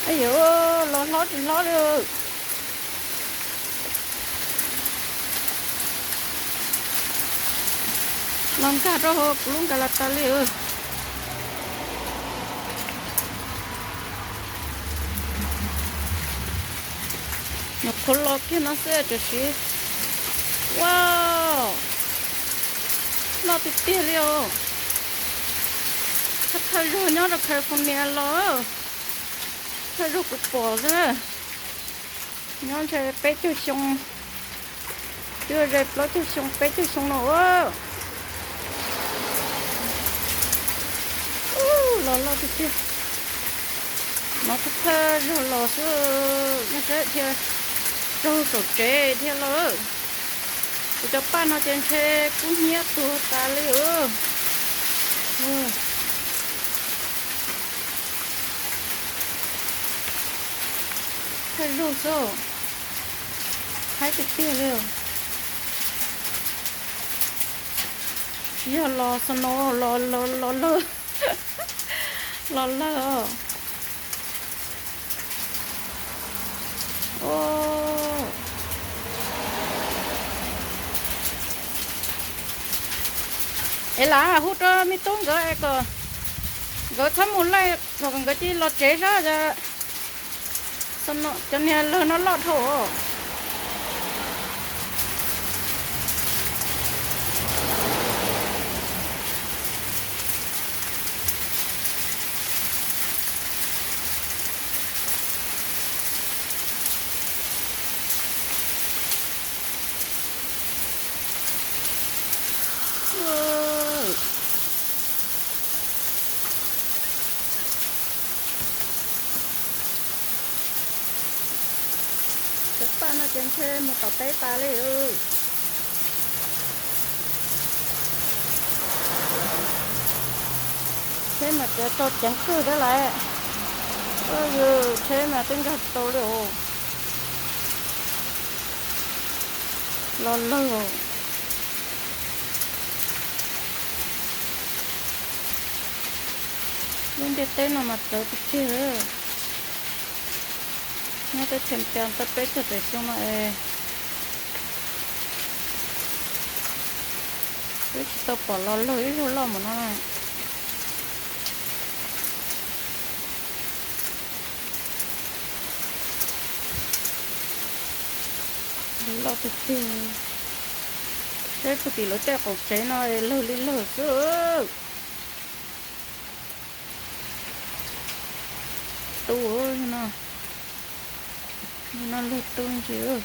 Yog los hlob tsis hlob li. Los nkag rau hauv kuv lub nkas las tas li. Nyuam qhuav los kiag no xwb tiam sis, wow, loj tiag tiag li os. Thawj thawj zaug nyob rau California los, thawj zaug kuv pom xwb na. Nyob ntshe peb caug xyoo, twb ze plaub caug xyoo peb caug xyoo no. Los loj tiag tiag. No thawj thawj zaug los xwb, nej saib thiaj raug saum tsev thiaj los. Kuv cov paj no ces ntshe kub hnyiab tuag tas li. Thawj zaug xwb, haib tiag tiag li. Tsis yog los snow, los, los, los lawg, los lawg os. Es lam hu rau me tub nkawd es kom nkawd txhob mus laij, kom nkawd cia li los tsev saib, cov niag lawg no loj dhau. Cov paj no ces ntshe mus tom teb tas li. Tsheb mas tseem tso ceev kawg thiab lawm. Yus tsheb mas twb nkag tsis tau li os. Los lawg. Lub ntiaj teb no mas txawv tiag tiag. Nyob teb chaws Amelikas tau peb caug tawm xyoo no es twb tsis tau pom los lawg ib zaug loj npaum no na. Lawg loj tiag tiag. Saib puag tim lawv tej qaum tsev no lawg li lawg xwb. Tu no, no lawg tu ntsis.